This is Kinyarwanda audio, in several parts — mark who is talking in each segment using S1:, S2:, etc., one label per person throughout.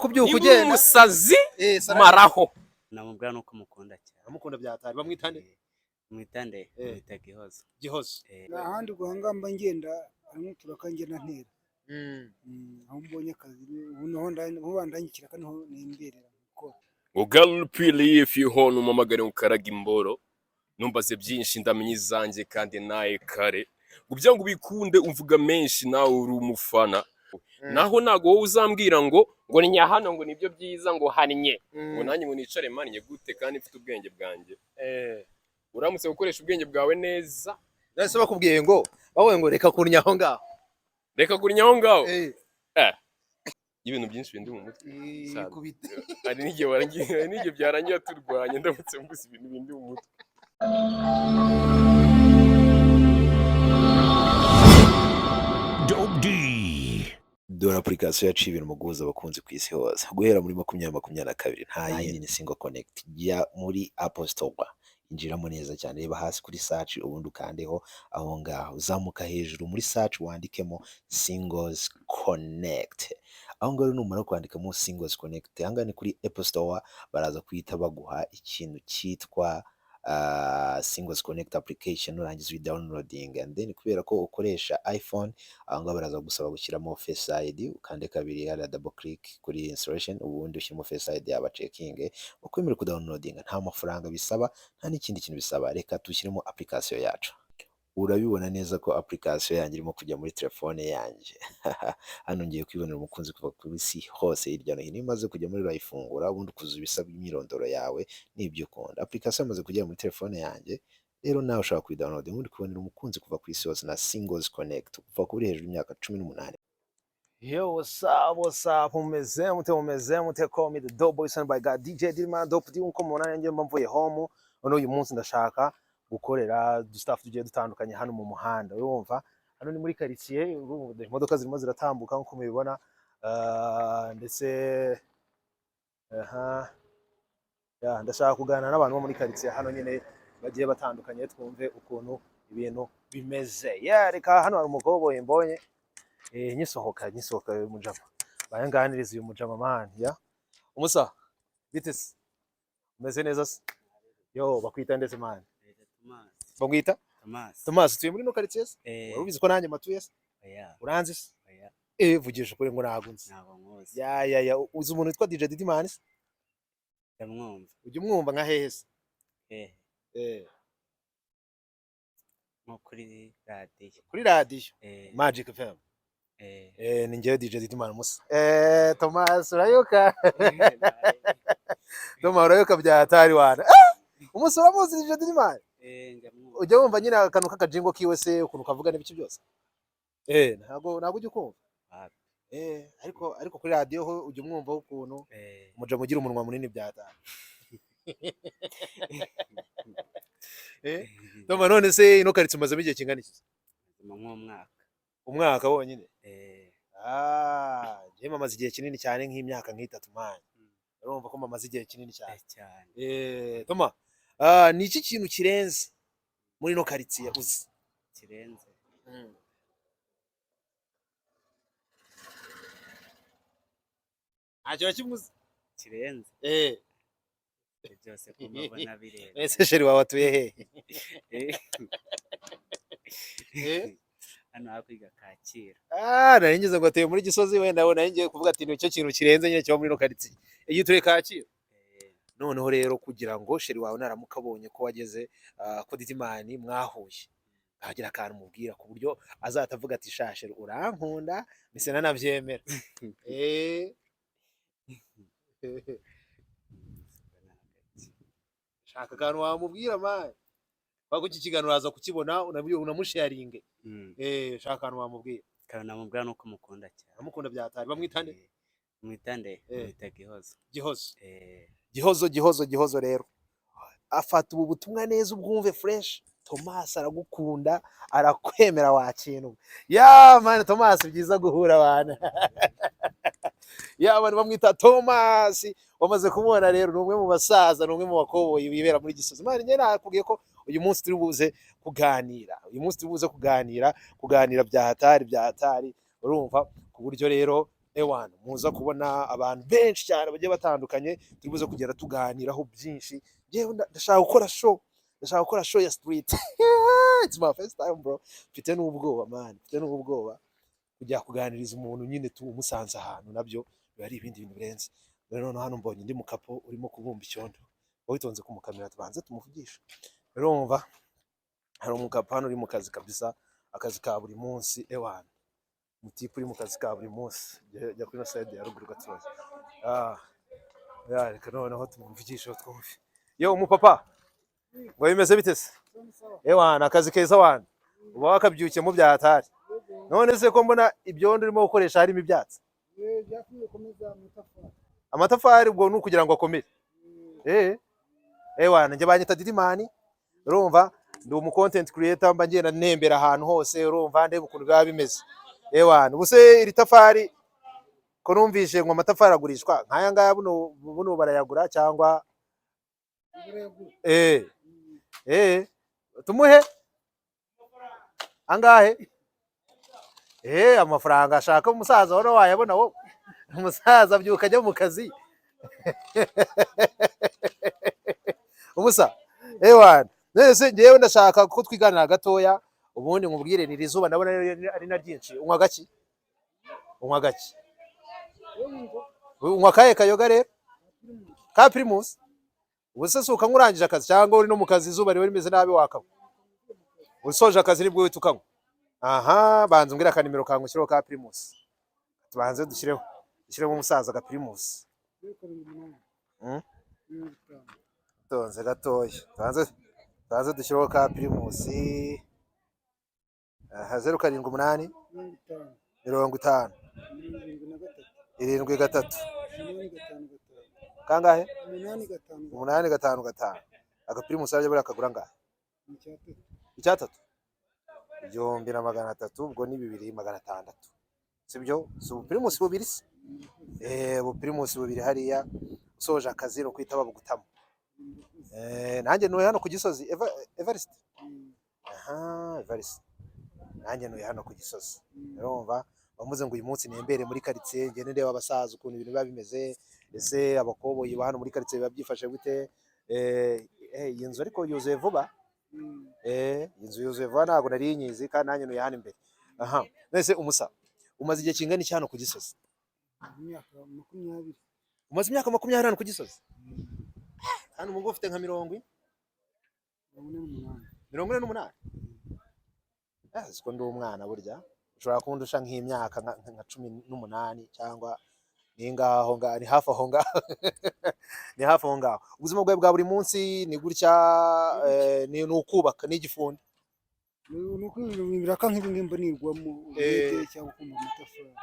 S1: Kubyuka
S2: Niba uri
S1: ugenda
S2: umusazi
S1: eh sara
S2: maraho.
S3: Namubwira nuko mukunda cyane.
S1: Amukunda byatari bamwitande.
S3: Mwitande.
S1: Eh.
S3: Mwita Gihozo.
S1: Gihozo.
S3: Eh.
S4: Ahandi guhangamba ngenda harimo uturaka ngenda ntera. Aho mbonye akazi ubu niho vuba ndangikira kandi niho nemberera gukora.
S2: Ugalupili if you hone umamagare ukaraga imboro. Numbaze byinshi ndamenya izanjye kandi naye kare. Ngo ngo ubikunde umvuga menshi nawe uri umufana. Naho ntago wowe uzambwira ngo ni hano ngo nibyo byiza ngo hannye. Ngo nanjye ngo nicare mannye gute kandi mfite ubwenge bwanjye. Uramutse gukoresha ubwenge bwawe neza.
S1: Nase bakubwiye ngo bawe ngo reka kunnya aho ngaho.
S2: Reka kunnya aho ngaho.
S1: Eh.
S2: Ibintu byinshi bindi mu mutwe.
S1: Kubite.
S2: Hari n'igihe warangiye, hari n'igihe byarangiye turwanye ndamutse mbuze ibintu bindi mu mutwe.
S5: Dope D.
S6: Dore application yaciye ibintu mu guhuza abakunzi ku isi hose guhera muri 2022 nta yindi ni Single Connect. Jya muri Apple Store, injiramo neza cyane, reba hasi kuri search ubundi ukandeho aho ngaho, uzamuka hejuru muri search wandikemo Singles Connect. Aho ngaho numara kwandikamo Singles Connect, aha ngaha ni kuri Apple Store, baraza kuhita baguha ikintu cyitwa Singles Connect application, nurangiza uyi downloading and then kubera ko ukoresha iPhone, aho ngaho baraza gusaba gushyiramo Face ID, ukande kabiri hariya double click kuri installation, ubundi ushyiramo Face ID yaba checking ukwemera kudownloadinga. Nta mafaranga bisaba, nta n'ikindi kintu bisaba. Reka dushyiremo application yacu. Urabibona neza ko application yanjye irimo kujya muri telefone yanjye. Hano ngiye kwibonera umukunzi kuva ku isi hose hirya no hino. Iyo umaze kujya muri urayifungura, ubundi ukuzuza ibisabwa, imyirondoro yawe n'ibyo ukunda. Application yamaze kugera muri telefone yanjye rero, nawe ushobora kuyidownload ubundi kubonera umukunzi kuva ku isi hose na Singles Connect kuva kuri hejuru y'imyaka 18.
S1: Yo, what's up, what's up, mumeze mute, mumeze mute? Call me the dope boy son by God DJ Dillman Dope D. Nkuko mubona nanjye mba mvuye home, none uyu munsi ndashaka gukorera staff tugiye dutandukanye hano mu muhanda. Urumva hano ni muri quartier, urumva imodoka zirimo ziratambuka nkuko mubibona, ndetse aha ya ndashaka kuganira n'abantu bo muri quartier hano nyine bagiye batandukanye, twumve ukuntu ibintu bimeze. Yeah, reka hano hari umukobwa mbonye nyisohoka uyu mujama bayanganiriza, uyu mujama man ya umusa bite se, umeze neza se? Yo, bakwita ndetse man?
S3: Thomas.
S1: Bakwita?
S3: Thomas.
S1: Thomas, utuye muri no quartier se?
S3: Eh.
S1: Wari ubizi ko nanjye matuye se?
S3: Oya.
S1: Uranzi se?
S3: Oya.
S1: Vugisha ukuri ngo ntabwo nzi.
S3: Ntabwo nkuzi.
S1: Ya, uzi umuntu witwa DJ Didimani se?
S3: Ndamwumva.
S1: Ujya umwumva nka hehe se?
S3: Eh.
S1: Eh.
S3: Nko kuri radiyo.
S1: Kuri radiyo?
S3: Eh.
S1: Magic FM?
S3: Eh.
S1: Ni njyewe DJ Didimani Musa. Thomas urayoka. Thomas urayoka bya hatari wana. Umusa uramuzi DJ Didimani?
S3: Eh, ndamwumva.
S1: Ujya wumva nyine akantu k'akajingo kiwe se, ukuntu kavuga n'ibiki byose? Ntabwo ujya ukumva?
S3: Wapi.
S1: Ariko kuri radiyo ho ujya umwumvaho ukuntu
S3: Eh.
S1: umujama ugira umunwa munini bya hatari. Toma, none se ino karitsiye umazemo igihe kingana iki?
S3: Nk'umwaka.
S1: Umwaka wonyine?
S3: Eh.
S1: Ah, njyewe mamaze igihe kinini cyane, nk'imyaka nk'itatu man. Urumva ko mamaze igihe kinini cyane.
S3: Cyane.
S1: Toma, ni iki kintu kirenze muri ino karitsiye uzi?
S3: Kirenze.
S1: Nta kintu na kimwe uzi?
S3: Kirenze.
S1: Eh.
S3: Byose ko mbona birenze.
S1: Ese chéri wawe atuye hehe?
S3: Eh.
S1: Eh?
S3: Hano hakurya Kacyiru.
S1: Ah, nari ngize ngo atuye muri Gisozi wenda, nari ngiye kuvuga ati nicyo kintu kirenze nyine kiba muri ino karitsiye. Iyo utuye Kacyiru. Noneho rero kugira ngo chéri wawe naramuka abonye ko wageze, ko Didimani mwahuye, agira akantu umubwira ku buryo azahita avuga ati sha chéri urankunda mise nanabyemera. Shaka akantu wamubwira man. Wako iki kiganiro uraza kukibona unamusharinge. Shaka akantu wamubwira.
S3: Akantu namubwira nuko mukunda cyane.
S1: Amukunda bya hatari. Bamwitande?
S3: Mwitande,
S1: Eh.
S3: mwita Gihozo.
S1: Gihozo.
S3: Eh.
S1: Gihozo, Gihozo, Gihozo rero. Afata ubu butumwa neza ubwumve fresh. Thomas aragukunda, arakwemera wa kintu. Ya man, Thomas byiza guhura bana. Ya abantu bamwita Thomas, wamaze kumubona rero, ni umwe mu basaza, ni umwe mu bakoboyi bibera muri Gisozi. Man, njye nakubwiye ko uyu munsi turi buze kuganira. Uyu munsi turi buze kuganira, kuganira bya hatari, bya hatari. Urumva ku buryo rero Ewana, muza kubona abantu benshi cyane bagiye batandukanye, turi buze kugenda tuganiraho byinshi. Njyewe ndashaka gukora show, ndashaka gukora show ya street. It's my first time, bro. Mfite n'ubwoba, man, mfite n'ubwoba kujya kuganiriza umuntu nyine tu umusanze ahantu, nabyo biba ari ibindi bintu birenze. Rero noneho hano mbonye undi mukapo urimo kubumba icyondo, witonze kumukamera, tubanze tumuvugishe. Urumva hari umukapo hano uri mu kazi kabisa, akazi ka buri munsi. Ewana, umutipe uri mu kazi ka buri munsi. Jya kuri ino side ya ruguru gatoya. Ah, ya, reka noneho tumuvugishe twumve. Yo, umupapa, ngo bimeze bite se? Ewana, akazi keza wana, uba wakabyukiyemo bya hatari. None se ko mbona ibyondo urimo gukoresha harimo ibyatsi?
S4: Byatumye komeza amatafari.
S1: Amatafari ubwo ni ukugira ngo akomere. Ewana, njye banyita Didimani, urumva ndi umu content creator, mba ngenda ntembera ahantu hose, urumva ndeba ukuntu biba bimeze. Ewana, ubu se iri tafari ko numvise ngo amatafari agurishwa nk'aya ngaya, buno barayagura cyangwa? Tumuhe angahe? Amafaranga ashaka umusaza wari wayabona wowe? Umusaza abyuka ajya mu kazi umusa. Ewana, none ngewe ndashaka ko twiganira gatoya, ubundi nkubwire ni iri zuba ndabona ari na ryinshi. Unywa gaki? Unywa gaki? Unywa akahe kayoga rero? Ka Primus? Ubu se si ukanywa urangije akazi, cyangwa uri no mu kazi izuba riba rimeze nabi wakanywa? Usoje akazi nibwo uhita ukanywa? Aha, banza umbwire akanimero kawe ngushyireho ka Primus. Tubanze dushyireho, dushyiremo umusaza ka Primus.
S4: 078. 50.
S1: Tonze gatoya, tubanze dushyireho ka Primus. Aha, 078.
S4: 50.
S1: 50.
S4: 73.
S1: 73.
S4: 855.
S1: Kangahe?
S4: 855.
S1: 855. Aga Primus arajya buriya kagura angahe?
S4: Ni icyatatu.
S1: Icyatatu, 1300, ubwo ni 2600, sibyo? Si ubu Primus bubiri se? Ubu Primus bubiri hariya, usoje akazi ni ukwita babugutamo. Nanjye ntuye hano ku Gisozi. Evariste. Aha, Evariste, nanjye ntuye hano ku Gisozi. Urumva bamuze ngo uyu munsi nembere muri karitsiye, ngende ndeba abasaza ukuntu ibintu biba bimeze. Ese abakoboyi ba hano muri karitsiye biba byifashe gute? Iyi nzu ariko yuzuye vuba. Iyi nzu yuzuye vuba, ntabwo nari nyizi, kandi nanjye ntuye hano imbere. Aha, none umusa, umaze igihe kingana iki hano ku Gisozi?
S4: Imyaka 20.
S1: Umaze imyaka 20 hano ku Gisozi? Hano ubu ngubu ufite nka mirongo ine?
S4: 48.
S1: 48? Siko ndi umwana burya, ushobora kundusha nk'imyaka nka 18 cyangwa ni ngaho ngaho, ni hafi aho ngaho, ni hafi aho ngaho. Ubuzima bwawe bwa buri munsi ni gutya, ni ukubaka, ni igifundi?
S4: Ni uko ibiraka nk'ibi ngibi mba nirwamo ubuyede cyangwa kumva amatafari.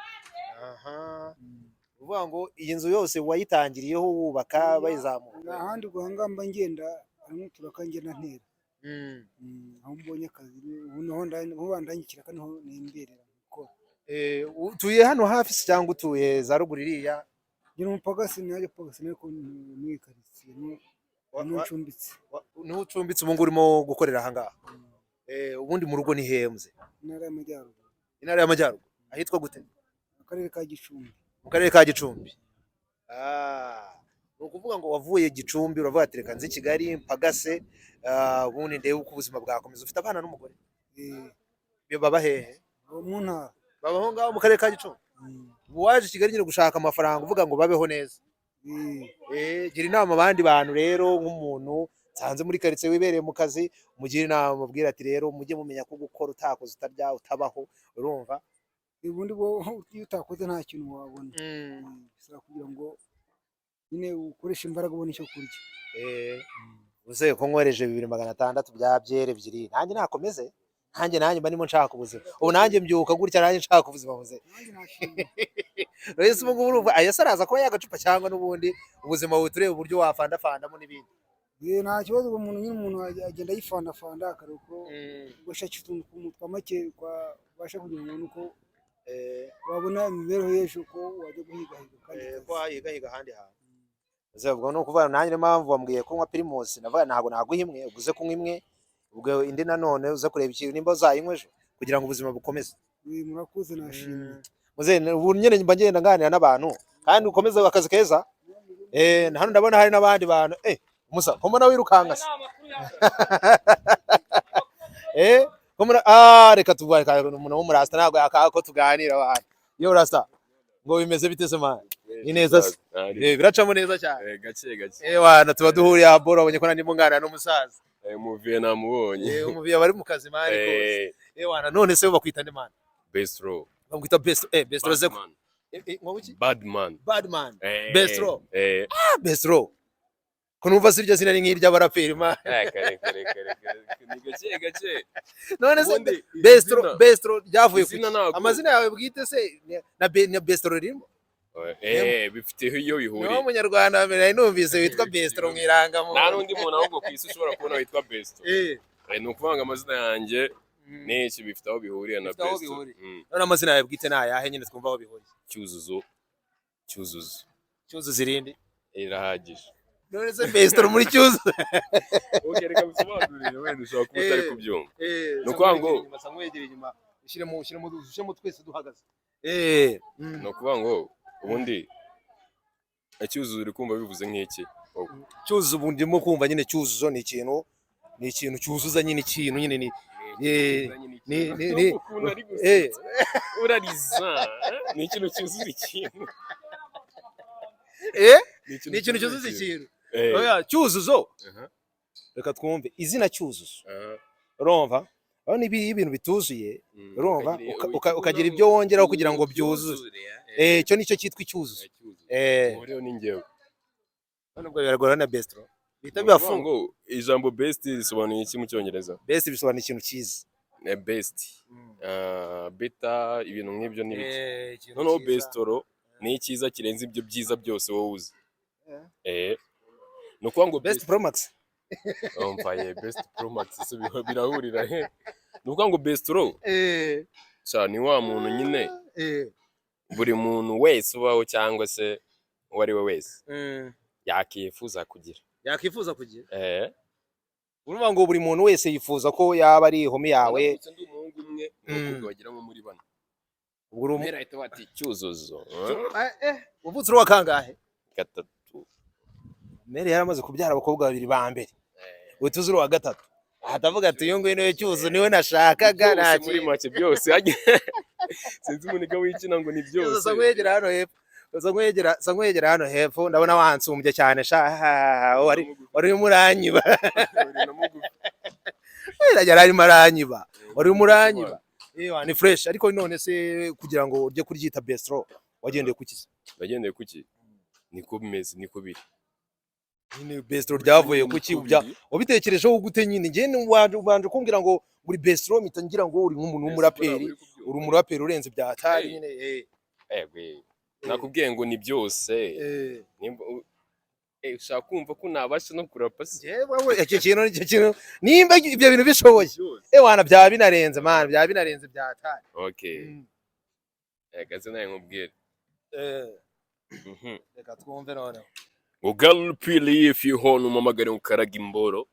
S1: Aha, uvuga ngo iyi nzu yose wayitangiriyeho wubaka bayizamura?
S4: Nta handi guhanga, mba ngenda harimo uturaka ngenda ntera. Aho mbonye akazi ubu niho vuba ndangikira kandi niho nemberera gukora.
S1: Utuye hano hafi se cyangwa utuye za ruguru iriya?
S4: Ngira umupagasi, najya pagasi, ariko muri karitsiye niho ncumbitse.
S1: Niho ucumbitse ubu ngubu urimo gukorera aha ngaha? Ubundi mu rugo ni hehe muze?
S4: Intara y'Amajyaruguru.
S1: Intara y'Amajyaruguru ahitwa gute?
S4: Akarere ka Gicumbi.
S1: Mu karere ka Gicumbi. Ni ukuvuga ngo wavuye Gicumbi uravuga ati reka nze i Kigali mpagase, ubundi ndebe uko ubuzima bwakomeza. Ufite abana n'umugore?
S4: Eh.
S1: Baba hehe?
S4: Aho mu ntara.
S1: Baba aho ngaho mu karere ka Gicumbi? Ubu waje i Kigali nyine gushaka amafaranga, uvuga ngo babeho neza?
S4: Eh.
S1: Gira inama abandi bantu rero, nk'umuntu nsanze muri karitsiye wibereye mu kazi, mugire inama, mubwire ati rero mujye mumenya ko gukora utakoze utarya, utabaho, urumva?
S4: Ubundi bwo iyo utakoze nta kintu wabona. Bisaba kugira ngo nyine ukoreshe imbaraga ubone icyo kurya.
S1: Uze ko nkoreje 2600 bya byeri ebyiri, nanjye nakomeze, nanjye mba ndimo nshaka ubuzima. Ubu nanjye mbyuka gutya, nanjye nshaka ubuzima buze.
S4: Nanjye nashimye.
S1: Rero ubu ngubu urumva aya se araza kuba yagacupa, cyangwa n'ubundi ubuzima butureba uburyo wafandafandamo n'ibindi?
S4: Nta kibazo, ubu umuntu nyine umuntu agenda yifandafanda akareba uko ugashakisha utuntu twa make twabasha kugira ngo ubone uko wabona imibereho y'ejo, ko wajya guhigahiga kandi kazi.
S1: Ko wahigahiga ahandi hantu. Uze ubwo ni ukuvuga nanjye niyo mpamvu wambwiye kunywa Primus, navuga ntabwo naguha imwe, uguze kunywa imwe, ubwo indi nanone uze kureba ikintu nimba uzayinywa ejo kugira ngo ubuzima bukomeze.
S4: Murakoze, nashimye.
S1: Muzehe, ubu nyine mba ngenda nganira n'abantu, kandi ukomeze akazi keza. Hano ndabona hari n'abandi bantu. Musa, ko mbona wirukanka se? Ko mbona, reka tuvuge umuntu w'umurasta ntabwo yakanga ko tuganira abantu. Yo rasta, ngo bimeze bite se, man? Ni neza se? Biracamo neza cyane.
S2: Gake gake.
S1: Wana, tuba duhuriye aha bro, wabonye ko nandimo nganira n'umusaza.
S2: Umuviye namubonye.
S1: Umuviye bari mu kazi, man, rwose. Wana, none se bakwita nde, man?
S2: Bestro.
S1: Bakwita Best, Bestro ze.
S2: Badman.
S1: Ngo iki?
S2: Badman.
S1: Badman. Bestro.
S2: Eh.
S1: Bestro. Ko numva si iryo zina ni nk'iry'abaraperi, man?
S2: Kare kare kare kare. Ni gake gake.
S1: None se
S2: Ubundi
S1: Bestro, Bestro ryavuye ku
S2: izina ntabwo
S1: amazina yawe bwite se na Bestro ririmo?
S2: Bifite iyo bihuriye.
S1: Niwo munyarwanda mbere nari numvise witwa Bestro mu irangamuntu.
S2: Nta n'undi muntu ahubwo ku isi ushobora kubona witwa Bestro. Ni ukuvuga ngo amazina yanjye n'iki bifite aho bihuriye na
S1: Bifite aho
S2: Bestro.
S1: bihuriye. None amazina yawe bwite ni ayahe nyine twumva aho bihuriye?
S2: Cyuzuzo. Cyuzuzo.
S1: Cyuzuzo irindi.
S2: Irahagije.
S1: None se Bestro muri Cyuzuzo?
S2: Okay, reka bisobanurire, wenda ushobora kuba utari kubyumva.
S1: Ni
S2: ukuvuga ngo
S1: sa nkwegera inyuma, ushyiremo twese duhagaze.
S2: Ni ukuvuga ngo ubundi icyuzuzo uri kumva bivuze nk'iki?
S1: Cyuzuzo, ubu ndimo kumva nyine Cyuzuzo ni ikintu cyuzuza nyine ikintu nyine ni
S2: Ukuntu ari gusetsa. Urariza. Ni ikintu cyuzuza ikintu.
S1: Ni ikintu cyuzuza ikintu. Oya, Cyuzuzo. Reka twumve izina Cyuzuzo. Urumva, urabona ibi ibintu bituzuye, urumva, ukagira ibyo wongeraho kugira ngo byuzuze. Icyo nicyo cyitwa icyuzuzo.
S2: Ubu rero ni njyewe.
S1: None ubwo biragorana na Bestro bihita
S2: Ni ukuvuga
S1: bibafunga.
S2: ngo ijambo best risobanuye iki mu Cyongereza?
S1: Best bisobanura ikintu cyiza.
S2: Best. Better, ibintu nk'ibyo n'ibiki.
S1: Ikintu
S2: Noneho
S1: cyiza.
S2: Bestro ni icyiza kirenze ibyo byiza byose wowe uzi. Ni ukuvuga ngo
S1: Best Pro Max.
S2: Umva ye, Best Pro Max se birahurira he? Ni ukuvuga ngo Bestro sha ni wa muntu nyine buri muntu wese ubaho cyangwa se uwo ari we wese yakifuza kugira.
S1: Yakwifuza kugira. Urumva ngo buri muntu wese yifuza ko yaba ari ihumi yawe.
S2: Navutse ndi umuhungu umwe mu bakobwa bagera nko muri bane.
S1: Ubwo uri
S2: Mpera ahita bati Cyuzuzo.
S1: Wavutse uri uwa kangahe?
S2: Gatatu.
S1: Mary yari amaze kubyara abakobwa babiri ba mbere, uhita uza uri uwa gatatu, ahita avuga ati: "Uyu nguyu niwe Cyuzuzo, niwe nashakaga, nta
S2: Byose muri
S1: kintu."
S2: make byose, sinzi umuniga wikina ngo ni
S1: Cyuzuzo,
S2: byose.
S1: Sa nkwegera hano hepfo, sa nkwegera hano hepfo, ndabona wansumbye cyane sha. Wari urimo uranyiba.
S2: Uri na mugufi.
S1: Yari arimo aranyiba, wari urimo uranyiba. Ewa, ni fresh. Ariko none se kugira ngo ujye kuryita Bestro wagendeye ku ki?
S2: Nagendeye kuki? Niko bimeze, niko biri.
S1: Nyine Bestro ryavuye ku ki?
S2: Niko biri.
S1: Wabitekerejeho gute nyine? Njye ubanje kumbwira ngo uri Bestro, mpita ngira ngo uri nk'umuntu w'umuraperi, uri umuraperi urenze bya hatari nyine.
S2: Egwe, nakubwiye ngo ni byose. Nimba ushaka kumva ko nabasha no kurapa se?
S1: Jewe icyo kintu nimba ibyo bintu bishoboye, wana, byaba binarenze, man, byaba binarenze bya hatari.
S2: Okay. Gaze nawe nkubwire.
S1: Reka twumve noneho.
S2: Ngo girl pili if you hone, umpamagare ukaraga imboro,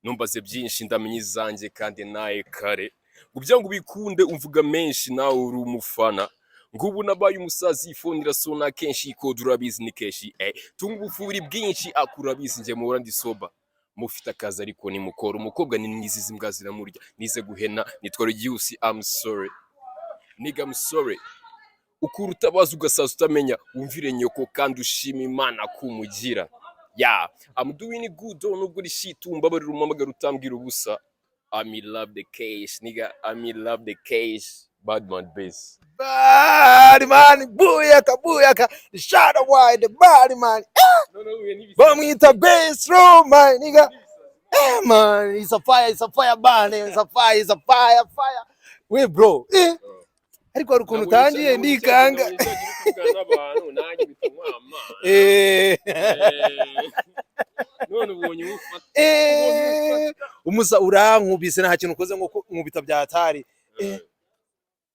S2: numbaze byinshi ndamenya izanjye kandi naye kare, ngo byangu bikunde umvuga menshi nawe uri umufana, ngo ubu nabaye umusazi, ifone irasona kenshi, ikode urabizi ni kenshi, tunga ubufuri bwinshi akura urabizi, njye muhora ndi soba, mufite akazi ariko nimukora, umukobwa ni mwiza, izi mbwa ziramurya, nize guhena, nitwa Regius, I'm sorry nigga, I'm sorry. Ukura utabaza ugasaza utamenya, wumvire nyoko kandi ushima Imana kumugira ya, I'm doing good, oh, nubwo uri shit, umbabarira umpamagara utambwira ubusa, I'm in love the cash nigga, I'm in love the cash, badman base.
S1: Bad man, buyaka buyaka, the shadow wide, the bad man. Bamwita Bestro, man, nigga. Man, it's a fire, it's a fire man, it's a fire, it's a fire, fire. We bro. Ariko hari ukuntu utangiye ndikanga.
S2: N'abantu nanjye bituma. None ubonye ufata.
S1: Umusa urankubise, nta kintu ukoze nko nkubita bya hatari.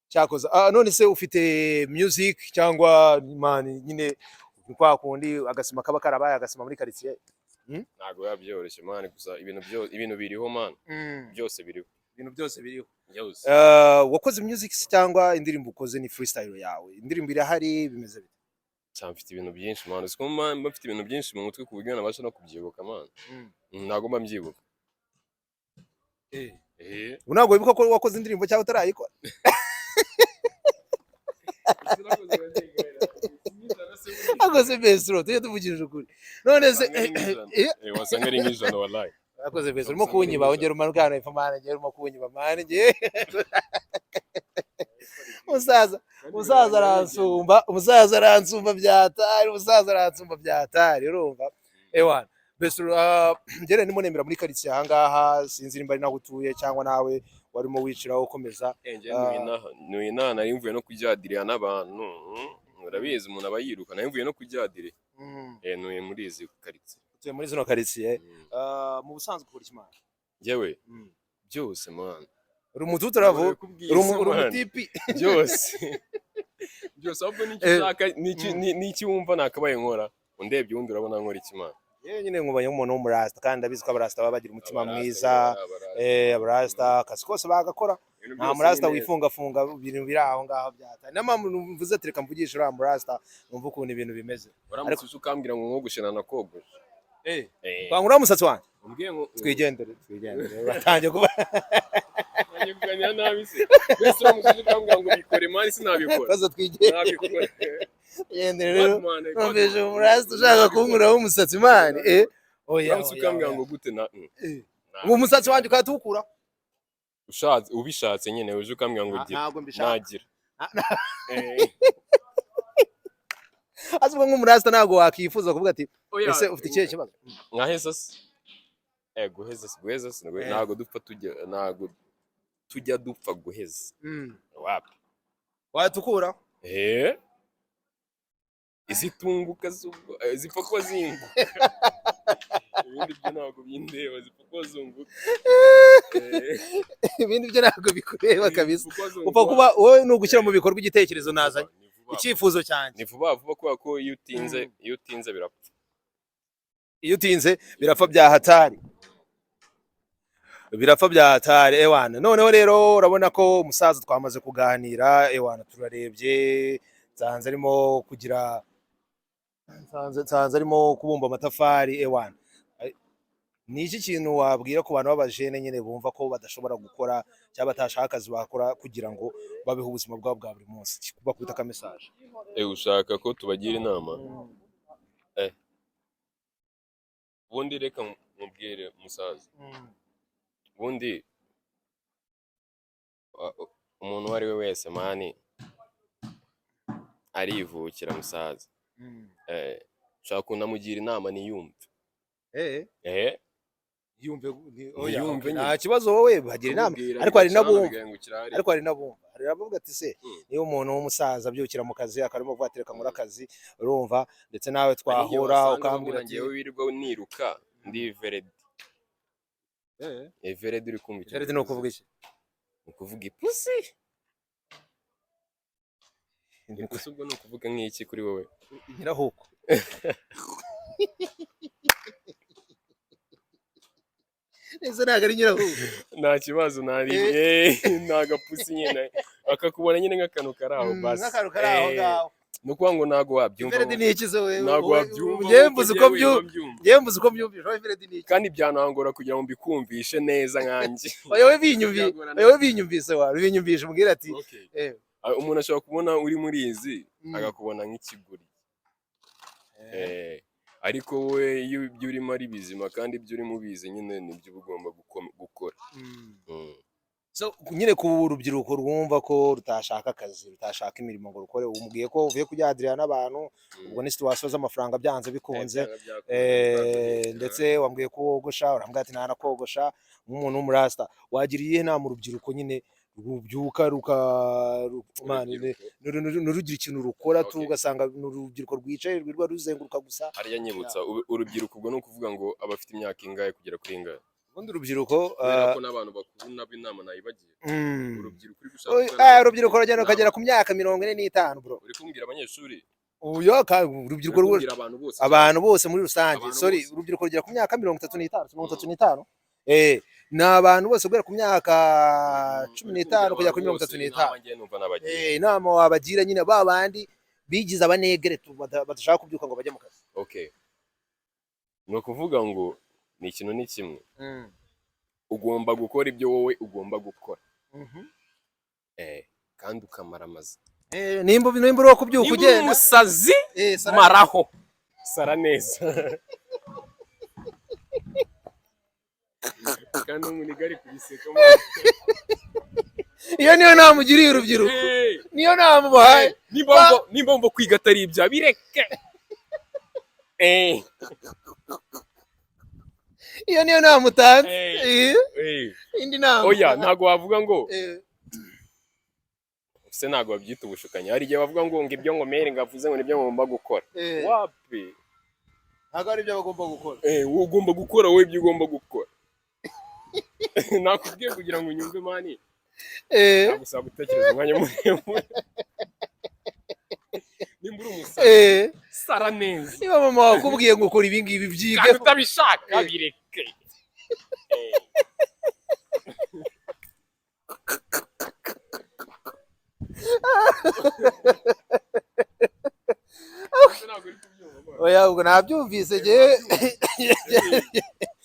S1: Cyakoze. Ah, none se ufite music cyangwa, man, nyine ni kwa kundi agasima kaba karabaye agasima muri quartier?
S2: Ntabwo biba byoroshye, man, gusa ibintu byose, ibintu biriho, man, byose biriho.
S1: Ibintu byose biriho.
S2: Byose.
S1: Wakoze music se cyangwa indirimbo ukoze ni freestyle yawe? Indirimbo irahari, bimeze bite?
S2: Cyane, mfite ibintu byinshi, man. Uziko mba mfite ibintu byinshi mu mutwe ku buryo nabasha no kubyibuka, man. Ntabwo mba mbyibuka. Eh.
S1: Ubu ntabwo wibuka ko wakoze indirimbo cyangwa utarayikora? Akoze Bestro, tujye tuvugishije ukuri. None se
S2: Wasanga ari nk'ijana, wallahi.
S1: Akoze Bestro, urimo kunyiba, ongera umanuke hano hepfo, man, njye urimo kunyiba, man, njye. Umusaza aransumba, umusaza aransumba byatari, umusaza aransumba byatari, urumva? Ewana. Bestro, njye ndimo nembera muri quartier aha ngaha, sinzi nimba ari naho utuye cyangwa nawe warimo wiciraho ukomeza.
S2: Njye ntuye inaha, nari mvuye no kujyadirira n'abantu. Urabizi, umuntu aba yiruka, nari mvuye no kujyadire. Ntuye muri izi karitsiye.
S1: Utuye muri zino quartier. Mu busanzwe ukora iki, man?
S2: Njyewe byose, man.
S1: Uri umututu, uravu, uri umutipi.
S2: Byose byose, ahubwo n'icyo ushaka, n'iki wumva nakabaye nkora. Undebye ubundi urabona nkora iki, man?
S1: Yewe, nyine nkubanye nk'umuntu w'umurasta, kandi ndabizi ko abarasta baba bagira umutima
S2: Abarasta,
S1: mwiza.
S2: abarasta.
S1: Abarasta akazi kose bagakora.
S2: Ibintu
S1: Nta
S2: byose
S1: murasta
S2: nyine.
S1: wifungafunga ibintu biri aho ngaho byata. Niyo mpamvu mvuze ati reka mvugishe uriya murasta numve ukuntu ibintu bimeze.
S2: Uramutse uje ukambwira ngo nkogoshena, nakogosha.
S1: Wangura umusatsi wanjye?
S2: Umbwiye ngo
S1: Twigendere, twigendere, batangiye kuba
S2: Ngiye kuganira nabi se? Wese uramutse uje ukambwira ngo bikore, man, sinabikora?
S1: Baza twigendere.
S2: Nabikora.
S1: Twigendere rero.
S2: Badman,
S1: Numvise
S2: Badman.
S1: umurasta ushaka kunkuraho umusatsi, man. Oya.
S2: Uramutse
S1: Oya,
S2: ukambwira
S1: oya.
S2: ngo gute na
S1: Ubu umusatsi wanjye ukahita uwukuraho?
S2: Ushatse, ubishatse nyine, uje ukambwira ngo gira.
S1: Ntabwo mbishaka.
S2: Nagira.
S1: Azubwo nk'umurasta ntabwo wakifuza kuvuga ati
S2: Oya,
S1: ese ufite ikihe kibazo?
S2: Nkaheza se? Guheza se, guheza se, ntabwo dupfa tujya, ntabwo tujya dupfa guheza. Wapi.
S1: Wahita ukuraho?
S2: Izitunguka zubwo zipfa kuba zinguka, ibindi byo ntabwo bindeba, zipfa kuba zunguka.
S1: Ibindi byo ntabwo bikureba kabisa.
S2: Zipfa kuba zunguka.
S1: Upfa kuba wowe ni ugushyira mu bikorwa igitekerezo nazanye,
S2: Ni vuba.
S1: icyifuzo cyanjye.
S2: Ni vuba vuba, kubera ko iyo utinze birapfa.
S1: Iyo utinze birapfa bya hatari, birapfa bya hatari, ewana. Noneho rero urabona ko umusaza twamaze kuganira, ewana, turarebye, nsanze arimo kubumba amatafari, ewana. Ni iki kintu wabwira ku bantu b'abajene nyine bumva ko badashobora gukora cyangwa batashaka akazi bakora kugira ngo babeho ubuzima bwabo bwa buri munsi? Bakubita aka message.
S2: Ushaka ko tubagira inama? Ubundi reka mubwire, musaza, ubundi umuntu uwo ari we wese, man, arivukira, musaza. Ushaka kunamugira inama niyumve.
S1: Yumve oya,
S2: Ntiyumve
S1: okay.
S2: nyine.
S1: Nta kibazo, wowe bagira inama.
S2: Kumubwira
S1: Ariko hari
S2: bigacana,
S1: n'abumva.
S2: bigahingukira hariya.
S1: Ariko hari n'abumva, hari abavuga ati se niba umuntu w'umusaza abyukira mu kazi akarimo kuvuga ati reka nkore akazi, urumva, ndetse nawe
S2: Hari igihe
S1: twahura
S2: wasanga
S1: ukambwira
S2: babona
S1: ati
S2: njyewe wirirwa niruka ndi veredi. Veredi, uri kumva icyo?
S1: Veredi ni ukuvuga iki?
S2: Ni ukuvuga ipusi. Ipusi ubwo ni ukuvuga nk'iki kuri wowe?
S1: Nyirahuko. Ese ntabwo ari nyirahuko?
S2: Nta kibazo, nari ni agapusi nyine, akakubona nyine nk'akantu kari aho basi.
S1: Nk'akantu kari aho ngaho.
S2: Ni ukuvuga ngo ntabwo wabyumva.
S1: Veredi ni iki se wewe?
S2: Ntabwo wabyumva.
S1: Njyewe mvuze uko
S2: Njyewe mbyumva.
S1: Njyewe mvuze uko mbyumvise, wowe veredi ni iki?
S2: Kandi byanangora kugira ngo mbikumvishe neza nkanjye.
S1: Oya, wowe binyumvi
S2: Byagorana.
S1: Oya, wowe binyumvise, wa binyumvishe, umbwire ati
S2: Okay. Umuntu ashobora kubona uri muri izi agakubona nk'ikiguri. Ariko wowe iyo ibyo urimo ari bizima kandi ibyo urimo ubizi nyine, nibyo uba ugomba gukora.
S1: So nyine ku rubyiruko rwumva ko rutashaka akazi, rutashaka imirimo ngo rukore, umubwiye ko uvuye kujyadirira n'abantu, ubwo ni situation z'amafaranga byanze bikunze.
S2: Byanga byakunda, byakunda.
S1: Ndetse wambwiye ko wogosha, urambwira ati ntanakogosha nk'umuntu w'umurasta. Wagira iyihe nama urubyiruko nyine rubyuka ruka man,
S2: Urubyiruko.
S1: ntirugire ikintu rukora tu, ugasanga ni urubyiruko rwicaye rwirirwa ruzenguruka gusa?
S2: Harya nyibutsa, urubyiruko ubwo ni ukuvuga ngo abafite imyaka ingahe kugera kuri ingahe?
S1: Ubundi urubyiruko
S2: Kubera ko n'abantu bakuru nabo inama nayibagira. Urubyiruko uri gushaka kuvuga
S1: urubyiruko rugenda rukagera ku myaka 45, bro.
S2: Uri kumbwira abanyeshuri?
S1: Uyo urubyiruko
S2: Uri kumbwira abantu bose?
S1: Abantu bose muri rusange.
S2: Abantu
S1: Sorry.
S2: bose.
S1: Urubyiruko rugera ku myaka 35, 35. Ni abantu bose guhera ku myaka 15 kugera kuri 35.
S2: Inama ngiye numva nabagira.
S1: Inama wabagira nyine, ba bandi bigize abanegere badashaka kubyuka ngo bajye mu kazi.
S2: Okay, ni ukuvuga ngo ni ikintu, ni kimwe: ugomba gukora ibyo wowe ugomba gukora, kandi ukamara amazi.
S1: Nimba uri uwo kubyuka
S2: Niba uri
S1: ugenda
S2: umusazi, maraho, sara neza, kandi umuniga ari kubisekamo.
S1: Iyo niyo nama ugiriye urubyiruko? Niyo nama ubahaye?
S2: Nimba wumva kwiga atari ibya, bireke.
S1: Iyo niyo nama utanze? Indi nama?
S2: Oya, ntabwo wavuga ngo se, ntabwo babyita ubushukanyi. Hari igihe bavuga ngo ibyo ngo mere ngo avuze ngo nibyo ngomba gukora. Wapi.
S1: Ntabwo ari ibyo bagomba gukora.
S2: Wowe ugomba gukora, wowe ibyo ugomba gukora. Nakubwiye kugira ngo unyumve, man. Nagusaba gutekereza umwanya muremure. Nimba uri umusazi, sara neza.
S1: Niba mama wakubwiye ngo ukora ibi ngibi, byige.
S2: Kandi utabishaka, bireke. Ntabwo uri kubyumva, man.
S1: Oya, ubwo nabyumvise njyewe.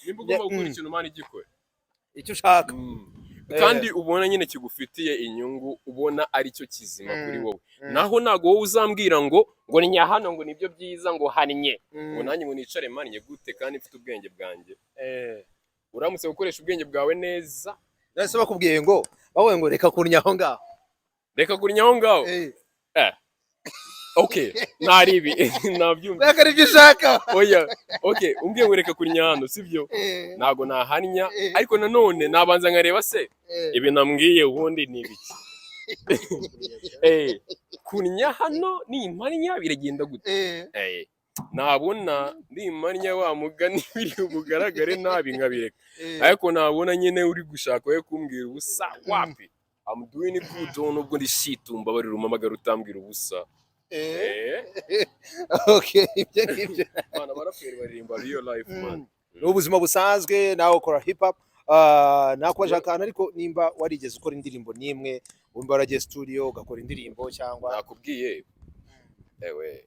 S2: Nimba ugomba gukora ikintu, man, igikore.
S1: Icyo ushaka.
S2: Kandi ubona nyine kigufitiye inyungu, ubona aricyo kizima kuri wowe. Naho ntabwo wowe uzambwira ngo ni hano, ngo nibyo byiza, ngo hannye, ngo nanjye ngo nicare mannye gute kandi mfite ubwenge bwanjye? Uramutse gukoresha ubwenge bwawe neza.
S1: Nahise bakubwiye ngo, bavuye ngo reka kunnya aho ngaho.
S2: Reka kunnya aho ngaho. Okay, ntari ibi nabyumva.
S1: Reka aribyo ushaka.
S2: Oya, okay, umbwiye ngo reka kunnya hano, sibyo? Ntabwo nahanya. Ariko nanone nabanza nkareba se ibi nambwiye ubundi ni ibiki? Kunnya hano nimpanya biragenda gute? Nabona nimpanya wa mugani biri bugaragare nabi, nkabireka. Ariko nabona nyine uri gushaka we kumbwira ubusa, wapi. I'm doing good, nubwo ndi shitumba barira umamagara utambwira ubusa.
S1: Okay, ibyo ngibyo.
S2: Bana baraperi baririmba real life, man.
S1: Ni ubuzima busanzwe. Nawe ukora hip hop. Nakubaje akantu, ariko nimba warigeze ukora indirimbo n'imwe, wumva waragiye studio ugakora indirimbo cyangwa?
S2: Nakubwiye, ewe,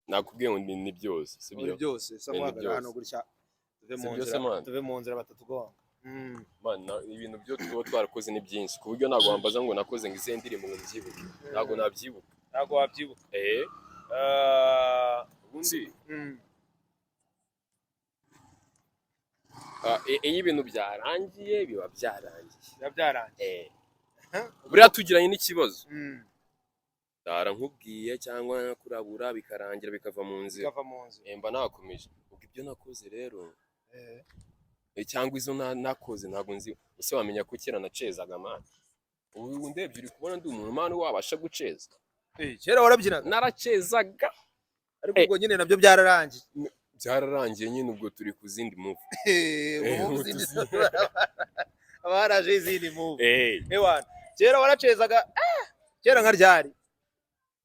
S2: nakubwiye ngo ni byose, sibyo?
S1: Muri byose sa
S2: Ni
S1: muhagarara hano
S2: byose.
S1: gutya, tuve mu
S2: Si byose,
S1: nzira,
S2: man.
S1: tuve mu nzira batatugonga.
S2: Man, ibintu byo tuba twarakoze ni byinshi, ku buryo ntabwo wambaza ngo nakoze ngo izihe ndirimbo ngo mbyibuke, ntabwo nabyibuka.
S1: Ntabwo wabyibuka.
S2: Ubundi iyo ibintu byarangiye biba byarangiye.
S1: Biba byarangiye.
S2: Buriya tugiranye n'ikibazo, ndara nkubwiye cyangwa kurabura, bikarangira bikava mu nzira.
S1: Bikava mu nzira.
S2: Mba nakomeje. Ubwo ibyo nakoze rero, cyangwa izo nakoze ntabwo nzi. Ese wamenya ko kera nacezaga, man? Ubu ndebye uri kubona ndi umuntu, man, wabasha guceza?
S1: Kera warabyinaga?
S2: Naracezaga.
S1: Ariko ubwo nyine nabyo byararangiye.
S2: Byararangiye nyine, ubwo turi ku zindi move.
S1: Ubu
S2: ubu
S1: izindi, haba haraje izindi move. Ewana, kera waracezaga, kera nka ryari?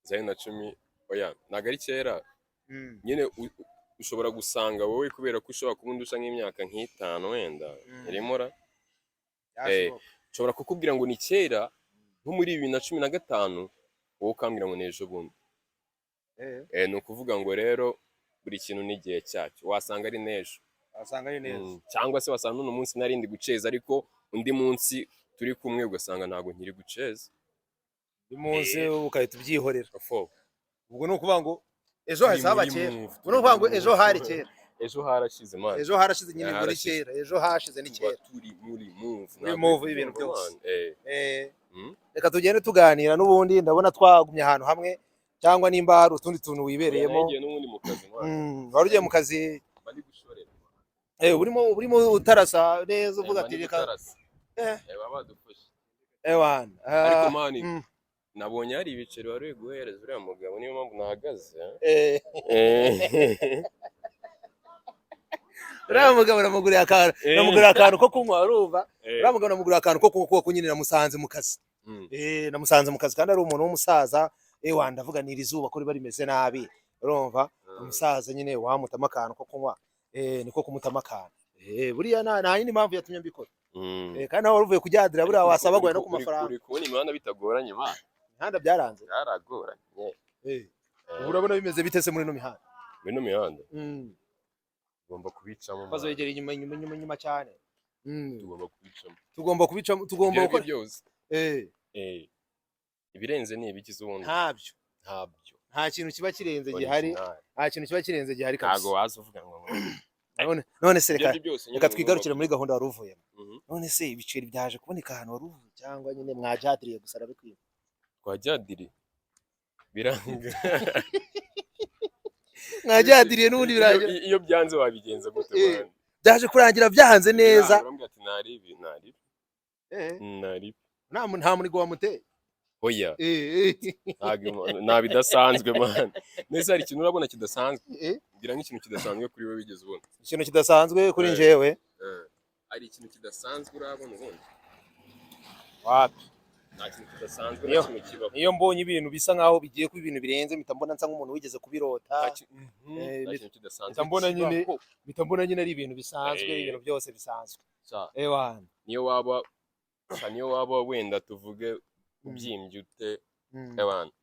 S2: Zari na cumi, oya, ntabwo ari kera. Nyine ushobora gusanga wowe, kubera ko ushobora kuba undusha nk'imyaka nk'itanu wenda, irimo ra.
S1: Byashoboka.
S2: Nshobora kukubwira ngo ni kera nko muri 2015, wowe ukambwira ngo ni ejo bundi. Ni ukuvuga ngo rero buri kintu n'igihe cyacyo, wasanga ari n'ejo.
S1: Wasanga ari neza.
S2: Cyangwa se wasanga n'uno munsi narindi guceza, ariko undi munsi turi kumwe ugasanga ntabwo nkiri guceza.
S1: Undi munsi ugahita ubyihorera.
S2: Fo.
S1: Ubwo ni ukuvuga ngo ejo hahise haba
S2: Turi muri
S1: kera.
S2: move,
S1: Ubwo ni ukuvuga ngo
S2: turi
S1: ejo
S2: muri
S1: hari
S2: move.
S1: kera.
S2: Ejo harashize, man.
S1: Ejo harashize nyine, ubwo ni
S2: Harashize.
S1: kera, ejo hashize ni
S2: Tuba
S1: kera.
S2: turi muri move.
S1: Muri
S2: Ntabwo
S1: move
S2: uri
S1: y'ibintu
S2: kubyumva,
S1: byose.
S2: man.
S1: Reka tugende tuganira n'ubundi, ndabona twagumye ahantu hamwe, cyangwa nimba hari utundi tuntu wibereyemo.
S2: Nagiye n'ubundi mu kazi, man.
S1: Wari ugiye mu kazi?
S2: Mba ndi gushorera.
S1: Urimo utarasa neza, uvuga
S2: Mba
S1: ati
S2: ndi
S1: reka
S2: gutarasa. Baba badufashe.
S1: Ewana.
S2: Ariko man, nabonye hari ibiceri wari uri guhereza uriya mugabo, niyo mpamvu nahagaze.
S1: Uriya mugabo namuguriye akantu, namuguriye akantu ko kunywa, urumva? Uriya mugabo namuguriye akantu ko kunywa kuko nyine namusanze mu kazi. Namusanze mu kazi kandi ari umuntu w'umusaza. Ewa, ndavuga ni iri zuba ko riba rimeze nabi, urumva? Umusaza nyine wamutama akantu ko kunywa, niko kumutama akantu. Buriya nta yindi mpamvu yatumye mbikora.
S2: Mm.
S1: Kandi nawe wari uvuye kujyadira, buriya
S2: Ariko
S1: wasabagoye no ku mafaranga.
S2: Uri kubona imihanda bitagoranye, man.
S1: Imihanda byaranze.
S2: Byaragoranye.
S1: Ubu urabona bimeze bite se muri ino mihanda?
S2: Muri ino mihanda tugomba kubicamo, man.
S1: Bazegera inyuma, inyuma, inyuma, inyuma cyane.
S2: Tugomba kubicamo.
S1: Tugomba kubicamo, tugomba
S2: Ibyo aribyo
S1: gukora
S2: byose. Ibirenze ni ibiki se ubundi?
S1: Ntabyo.
S2: Ntabyo.
S1: Nta kintu kiba kirenze gihari.
S2: Original.
S1: Nta kintu kiba kirenze gihari
S2: Ntago
S1: kabisa.
S2: waza uvuga ngo
S1: None se
S2: ibyo
S1: reka
S2: aribyo byose nyine
S1: reka
S2: ugomba
S1: twigarukire muri gahunda wari uvuyemo. None se ibiceri byaje kuboneka ahantu wari uvuye, cyangwa nyine mwajadiriye gusa arabikwiye?
S2: Twajyadiri biranga.
S1: Mwajadiriye n'ubundi birangira.
S2: Iyo byanze wabigenza gute, man?
S1: Byaje kurangira byahanze neza.
S2: Biranga, urambwira ati naribi, naribi, naribi.
S1: Nta munigo wamuteye?
S2: Oya. Ntabwo, nta bidasanzwe, man. Nese hari ikintu urabona kidasanzwe? Mbwira nk'ikintu kidasanzwe kuri wowe wigeze ubona.
S1: Ikintu kidasanzwe kuri njyewe?
S2: Hari ikintu kidasanzwe urabona ubundi?
S1: Wapi.
S2: Nta kintu kidasanzwe na kimwe kibaho.
S1: Iyo mbonye ibintu bisa nkaho bigiye kuba ibintu birenze, mpita mbona nsa nk'umuntu wigeze kubirota.
S2: Nta kintu kidasanzwe
S1: Mpita mbona nyine
S2: kibaho.
S1: Mpita mbona nyine ari ibintu bisanzwe, ibintu byose bisanzwe. Ewana.
S2: Niyo waba sha, niyo waba wenda tuvuge ubyimbye ute, abantu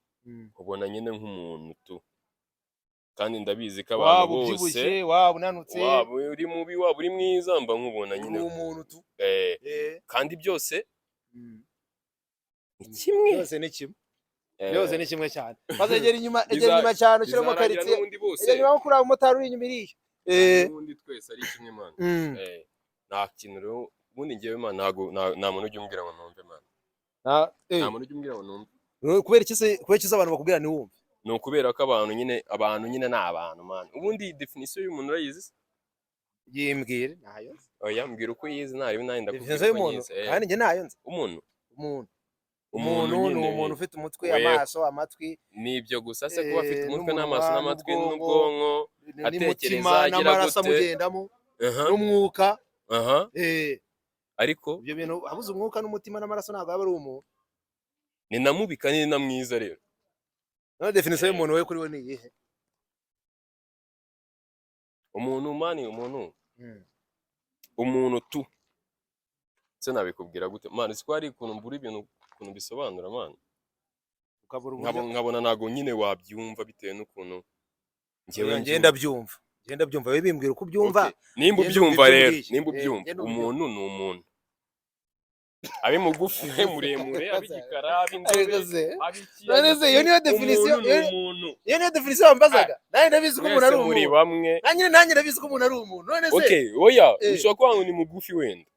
S2: ubona nyine nk'umuntu tu, kandi ndabizi ko abantu
S1: Waba
S2: bose
S1: ubyibushye, waba unanutse,
S2: waba uri mubi, waba uri mwiza, mba nkubona nyine.
S1: Uri umuntu tu.
S2: Kandi byose ni kimwe.
S1: Byose ni kimwe. Byose ni kimwe cyane. Maze egera inyuma, egera inyuma cyane, ushyiramo
S2: Bizarangira
S1: karitsiye.
S2: n'ubundi bose
S1: Egera inyuma nko kuri abo motari uri inyuma iriya.
S2: N'ubundi twese ari kimwe, man. Nta kintu rero ubundi ngewe, man, ntago nta muntu ujya umbwira ngo numve, man. Nta muntu ujya umbwira ngo numve.
S1: Kubera iki se? Kubera iki se abantu bakubwira ntiwumve?
S2: Ni ukubera ko abantu nyine ni abantu, man. Ubundi definition y'umuntu urayizi se?
S1: Yimbwire, ntayo nzi.
S2: Oya, mbwira uko uyizi, ntarebe nanjye ndakubwira
S1: Definition
S2: uko
S1: y'umuntu?
S2: nyizi.
S1: Kandi njye ntayo nzi.
S2: Umuntu
S1: Umuntu,
S2: umuntu
S1: umuntu ni
S2: nyine
S1: umuntu ufite umutwe,
S2: Weho.
S1: amaso, amatwi,
S2: Ni ibyo gusa se? Kuba afite umutwe
S1: n'umunwa,
S2: n'amaso n'amatwi
S1: n'ubwonko,
S2: n'ubwonko, atekereza,
S1: n'umutima,
S2: agira
S1: n'amaraso
S2: gute?
S1: amugendamo, n'umwuka.
S2: Ariko
S1: Ibyo bintu, habuze umwuka n'umutima n'amaraso, ntabwo aba ari umuntu.
S2: Ni na mubi kandi ni na mwiza rero.
S1: None definition y'umuntu we kuri we ni iyihe?
S2: Umuntu, man, umuntu, umuntu tu se nabikubwira gute, man? Siko hari ukuntu mbura ibintu ukuntu bisobanura, man.
S1: Ukabura uburyo.
S2: Nkabona ntabwo nyine wabyumva bitewe n'ukuntu njyewe
S1: Oya,
S2: mbyumva.
S1: ngenda byumva, ngenda byumva, we bimbwira uko ubyumva.
S2: Okay. Nimba
S1: Ngenda
S2: ubyumva
S1: umva ibyo
S2: rero,
S1: umbwiye.
S2: nimba ubyumva,
S1: Ngenda umva.
S2: umuntu ni umuntu, abe mugufi, abe muremure, abe igikara, abe inzobe,
S1: Ariko se
S2: abe iki,
S1: none
S2: abe
S1: se iyo
S2: iki,
S1: niyo definition?
S2: umuntu ni umuntu.
S1: Iyo niyo definition wambazaga? Nanjye ndabizi ko umuntu
S2: Mwese
S1: ari
S2: muri
S1: umuntu.
S2: bamwe.
S1: Nanjye ndabizi ko umuntu ari umuntu. None se
S2: Okay, oya, ushobora kuba ngo ni mugufi wenda,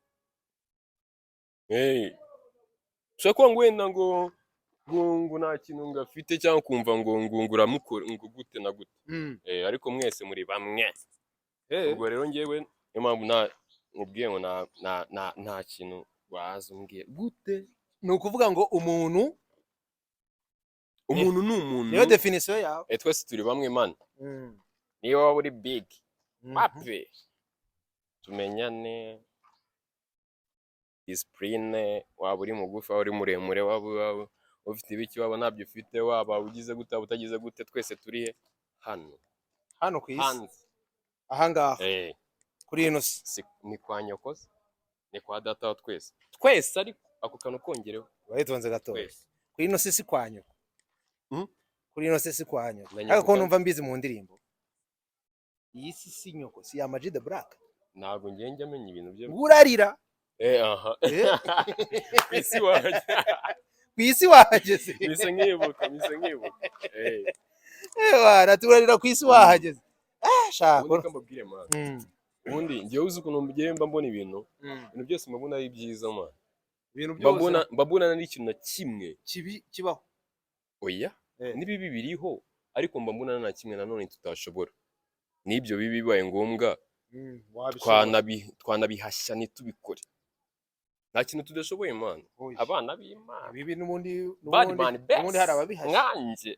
S2: ushobora kuba ngo wenda ngo nta kintu ngo afite, cyangwa kumva ngo uramukora ngo gute na gute. Ariko mwese muri bamwe. Ubwo rero njyewe niyo mpamvu nta nkubwiye ngo nta kintu waza umbwira gute.
S1: Ni ukuvuga ngo umuntu
S2: Umuntu ni umuntu.
S1: Niyo definition yawe?
S2: Twese turi bamwe, man. Niyo waba uri big papi, tumenyane, discipline. Waba uri mugufi, waba uri muremure, waba ufite ibiki, waba ntabyo ufite, waba ugize gute, waba utagize gute, twese turi he? Hano.
S1: Hano ku isi.
S2: Hanze.
S1: Ahangaha, kuri ino si.
S2: Ni kwa nyoko se? Ni kwa data wa twese, twese. Ariko ako kantu kongereho.
S1: Waritonze gatoya.
S2: Twese.
S1: Kuri ino si si kwa nyoko? Kuri ino si si kwa nyoko?
S2: Na nyoko
S1: Ariko ko
S2: kandi.
S1: numva mbizi mu ndirimbo, iyi si si nyoko, si ya Ama-G The Black?
S2: Ntabwo ngiye njya menya ibintu bye.
S1: Urarira.
S2: Aha. Ku isi wanjye.
S1: Ku isi wahageze.
S2: Mise nkibuka, mise nkibuka.
S1: Ewana, turarira ku isi wahageze. Ah, shaka.
S2: Ubundi ko mbabwire, man, ubundi njyewe uzi ukuntu ngiye mba mbona ibintu, ibintu byose mbabona ari byiza, man.
S1: Ibintu
S2: Mba
S1: byose
S2: mbona n'ikintu na kimwe
S1: kibi kibaho?
S2: Oya. N'ibibi biriho, ariko mba mbona nta kimwe nanone tutashobora. N'ibyo bibi bibaye ngombwa
S1: Wabishobora.
S2: twanabihashya ntitubikore. Nta kintu tudashoboye, man.
S1: Oya.
S2: Abana b'Imana.
S1: Bibi n'ubundi
S2: Bad
S1: n'ubundi
S2: man best.
S1: n'ubundi hari ababihashya.
S2: Nkanjye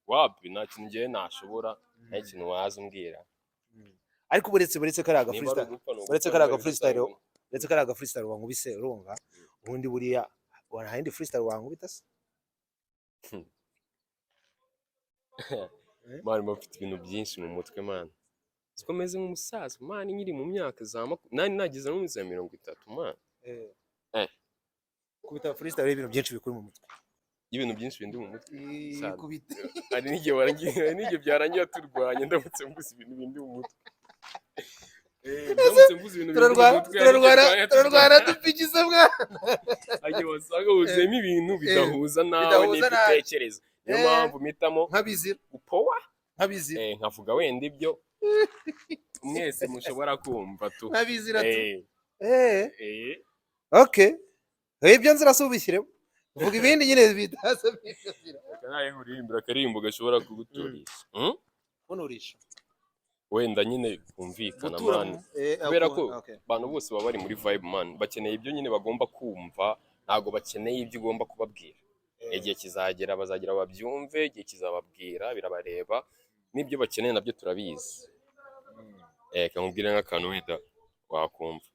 S2: wapi, nta kintu ngewe nashobora, nta kintu waza umbwira.
S1: Ariko buretse kariya aga
S2: Niba ari
S1: freestyle,
S2: ugupfa, ni ugupfa,
S1: uretse kariya
S2: niba
S1: aga freestyle,
S2: ari
S1: uretse kariya aga freestyle wankubise, urumva ubundi buriya nta yindi freestyle wankubita se?
S2: Man, mba mfite ibintu byinshi mu mutwe, man. Siko meze nk'umusaza, man, nkiri mu myaka za nani, nageze no mu za 30, man.
S1: Kubita freestyle, ibintu byinshi bikuri mu mutwe.
S2: Ibintu byinshi bindi mu mutwe. Sana.
S1: Kubita.
S2: Hari n'igihe warangiye, hari n'igihe byarangira turwanye ndamutse mvuze ibintu bindi mu mutwe. Ndamutse mvuze ibintu bindi mu
S1: Turarwana,
S2: mutwe, hari n'igihe
S1: turarwana,
S2: twarangira
S1: turarwana
S2: turwanye.
S1: Dupigise mwana.
S2: Hari igihe wasanga wuzuyemo ibintu bidahuza nawe
S1: Bidahuza
S2: n'ibyo
S1: nawe.
S2: utekereza. Niyo mpamvu mpitamo
S1: Nk'abizira.
S2: gupowa,
S1: Nk'abizira.
S2: Nkavuga wenda ibyo mwese mushobora kumva tu.
S1: Nk'abizira tu.
S2: Eh.
S1: Okay, ibyo nzira si ubishyiremo, vuga ibindi nyine bitaza by'ibyo nzira.
S2: Reka nawe nkuririmbira akaririmbo gashobora kuguturisha.
S1: Kunurisha?
S2: Wenda nyine kumvikana,
S1: Gutura
S2: man.
S1: mu
S2: Kubera ko
S1: okay.
S2: abantu bose baba bari muri vibe, man, bakeneye ibyo nyine bagomba kumva, ntabwo bakeneye ibyo ugomba kubabwira. Igihe kizagera bazagira babyumve, igihe kizababwira birabareba, n'ibyo bakeneye nabyo turabizi. Kamubwire nk'akantu wenda wakumva.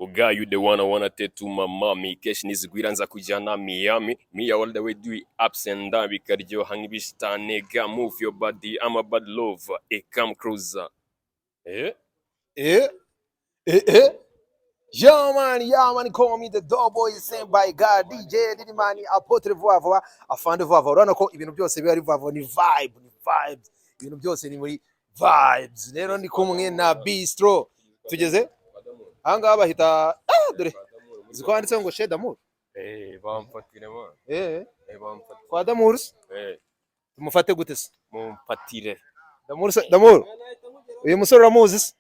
S2: Oh, you the one I wanna take to my mommy. Kesh nizigwira nza kujyana Miami. Me all the way do it ups and down, bikaryoha nk'ibishitani. Nigga, move your body, I'm a bad lover. Come closer.
S1: Eh. Yo man, yeah man, call me the Doughboy sent by God, DJ Didimani, Apotre vuba vuba, Afande vuba vuba. Urabona ko ibintu byose biba ari vuba vuba, ni vibe, ni vibes. Ibintu byose ni muri vibes. Rero ndi kumwe na Bistro. Tugeze aha ngaha bahita, dore uzi ko handitseho ngo Chez Damour.
S2: Bamfatire, man. Bamfatire.
S1: Kwa Damour se?
S2: Eh,
S1: Tumufate gute se?
S2: Mumfatire.
S1: Damour se, Damour. Uyu musore uramuzi se?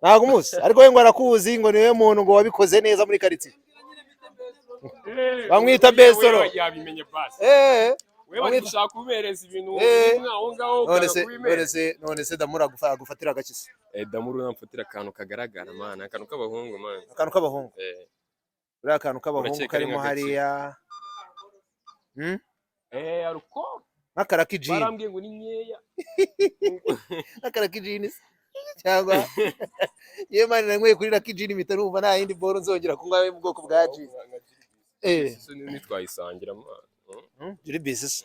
S1: Ntabwo umuzi, ariko we ngo arakuzi, ngo niwe muntu ngo wabikoze neza muri quartier. Bamwita Bestoro.
S2: Yabimenye basi. We bari gushaka kubereza ibintu bimwe aho ngaho.
S1: None se,
S2: ukanga.
S1: none se Damour agufatira agakisi?
S2: Damour namfatira akantu kagaragara, man, akantu k'abahungu, man.
S1: Akantu k'abahungu. Uriya akantu k'abahungu
S2: Urakeka ari
S1: karimo
S2: nk'agaki?
S1: hariya.
S2: Aruko
S1: Nk'akaraki jean.
S2: Barambwiye ngo ni nkeya.
S1: Nk'akaraki jean se? Cyangwa yewe man, nanyweye kuri Lucky Gin mpita numva nta yindi boro nzongera kunywa yo mu bwoko bwa gin.
S2: So nitwayisangira, man.
S1: Juri bisi se?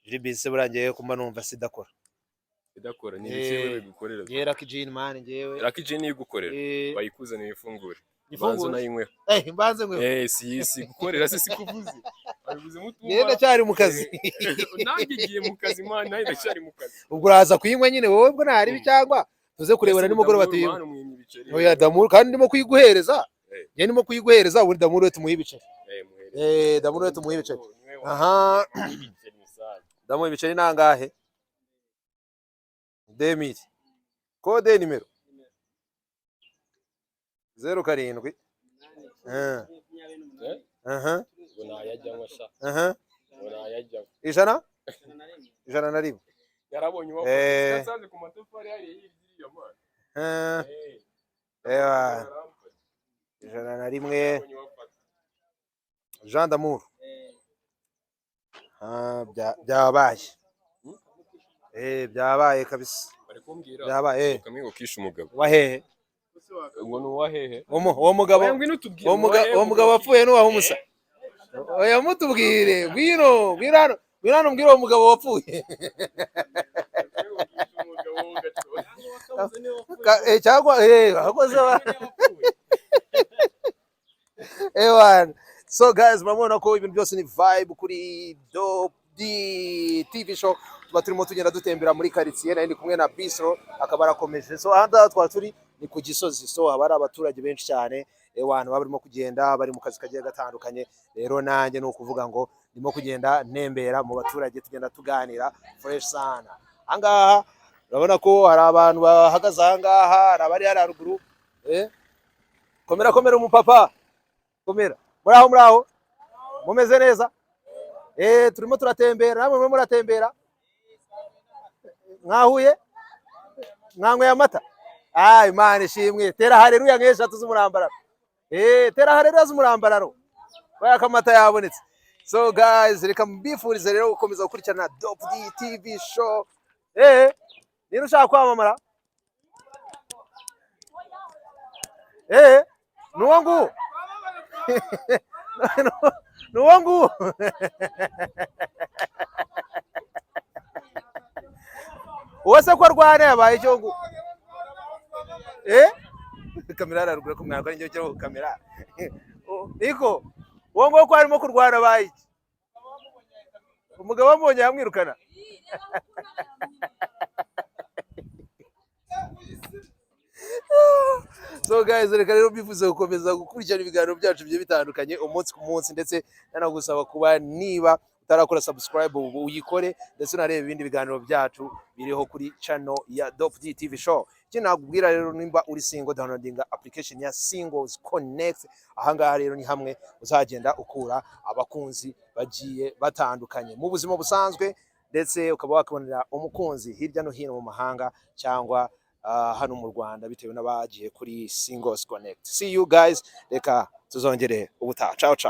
S1: Juri bisi se burangiye kumba numva sidakora.
S2: Idakora ni ibiki wewe gukorera?
S1: Ngewe Lucky Gin, man, ngewe.
S2: Lucky Gin niyo igukorera. Bayikuzanira ifunguro. Banza
S1: Ifunguro.
S2: unayinyweho.
S1: Mbanze ngwe.
S2: Si gukorera se sikuvuze. Babivuze mutumva.
S1: Ngewe ndacyari mu kazi.
S2: Nanjye ngiye mu kazi, man, nanjye ndacyari mu kazi.
S1: Ubwo uraza kuyinywa nyine wowe, ubwo ntaribi, cyangwa tuze kurebana nimugoroba tuyinywe.
S2: Man, umwimye ibiceri.
S1: Oya Damour, kandi ndimo kuyiguhereza. Njye ndimo kuyiguhereza, ubundi Damour we tumuhe ibiceri.
S2: Muhereze.
S1: Damour we tumuhe ibiceri.
S2: Niwe
S1: Aha.
S2: ibiceri musaza.
S1: Damour, ibiceri nangahe? 2000. Code nimero 07. Aha.
S2: Ngo nayajyamo sha.
S1: Aha.
S2: Ngo nayajyamo.
S1: 100? 101.
S2: Yarabonye uwakoze. Yasanze ku matafari hariya hirya iriya, man.
S1: Ewa. 101.
S2: Yarabonye uwafata.
S1: Jean Damour. Ah, byabaye. Byabaye kabisa.
S2: Bari kumbwira
S1: Byabaye.
S2: kamwe ngo kishe umugabo.
S1: Wahehe?
S2: Ngo ni uwahehe?
S1: Uwo mugabo.
S2: Oya, ngwino utubwire.
S1: Uwo mugabo wapfuye n'uwaho umusa. Oya, mutubwire. Ngwino, ngwino hano. Ngwino hano mbwire uwo mugabo wapfuye. Cyangwa akoze ewan. So guys, murabona ko ibintu byose ni vibe kuri Dope D TV Show. Tuba turimo tugenda dutembera muri quartier, nari ndi kumwe na Bistro, akaba arakomeje. So aha ngaha twari turi ni ku Gisozi. So haba hari abaturage benshi cyane, ewan, baba barimo kugenda bari mu kazi kagiye gatandukanye. Rero nanjye ni ukuvuga ngo ndimo kugenda ntembera mu baturage, tugenda tuganira fresh sana. Aha ngaha urabona ko hari abantu bahagaze aha ngaha, hari abari hariya haruguru. Komera, komera umupapa, komera. Muraho, muraho, mumeze neza? Turimo turatembera, namwe murimo muratembera. Mwahuye, mwanyweye amata? Ah, Imana ishimwe. Tera haleluya nk'eshatu z'umurambararo. Tera haleluya z'umurambararo kubera ko amata yabonetse. So guys, reka mbifurize rero gukomeza gukurikirana Dope D TV Show. Niba ushaka kwamamara, nuwo nguwo, nuwo nguwo. Uwo se ko arwana yabaye icyo ngo kamera ararugura ko mwana ari cyo kamera niko uwo nguwo ko arimo kurwana abaye iki? Umugabo wamubonye yamwirukana. So guys, reka rero mbifuze gukomeza gukurikirana ibiganiro byacu bigiye bitandukanye umunsi ku munsi, ndetse nanagusaba kuba niba utarakora subscribe ubu uyikore, ndetse unareba ibindi biganiro byacu biriho kuri channel ya Dope D TV Show. Ikindi nakubwira rero, nimba uri single, downloadinga application ya Singles Connect. Ahangaha rero ni hamwe uzagenda ukura abakunzi bagiye batandukanye mu buzima busanzwe, ndetse ukaba wakibonera umukunzi hirya no hino mu mahanga cyangwa hano mu Rwanda, bitewe n'abagiye kuri Singles Connect. See you guys, reka tuzongere ubutaha. Ciao ciao.